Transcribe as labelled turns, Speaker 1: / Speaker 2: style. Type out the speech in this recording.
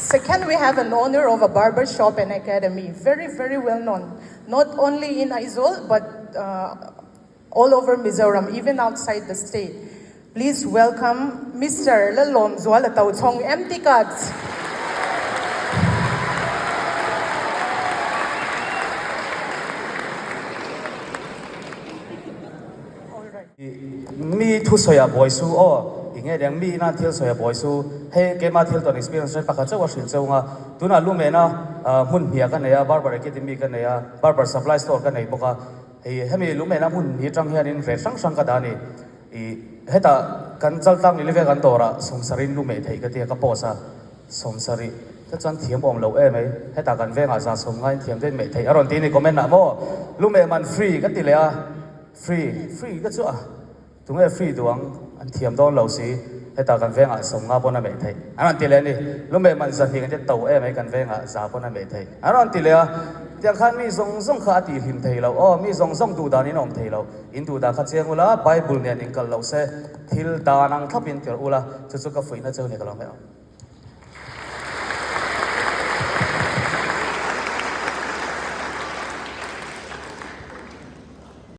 Speaker 1: Second, we have an owner of a barber shop and academy, very, very well known, not only in Aizawl, but uh, all over Mizoram, even outside the state. Please welcome Mr. Lallawmzuala Tochhawng, MT Cuts.
Speaker 2: Mi thu sawi ah buai su aw, i nge deng mi ina thil sawi ah buai su, hei keima thil tawn experience hre pakhat chauh a hrilh cheu nga, tunah lumena hmun hniah ka nei a, barber academy ka nei a, barber supply store ka nei bawk a, hei hemi lumena hmun hi atang hianin rate hrang hrang ka dah a ni, i hetah kan chaltlang ni leve kan dawrah sawmsarin lumeh theih ka tia ka post a, sawmsarih te chuan thiam awm lo em ei, hetah kan vengah za sawm ngaiin thiam te in meh theih a rawn ti a ni comment ah maw, lumeh man free ka ti leh a. Free, free ka chu a, tunge free duh ang, an thiam dawn lo si, hetah kan vengah sawmnga pawn a meh theih, an rawn ti leh a ni. Lumeh man zahnih kan ti to em ai kan vengah za pawn a meh theih, an rawn ti leh a. Tiang khan mi zawng zawng kha a tih hlim thei lo, aw mi zawng zawng duh dan in a awm thei lo, in duh dan kha chiang ula, Bible nen in kal lo se, thil dan ang thlap in tirh ula, chu chu ka fuihna cheu ni ka lo hmeh ang.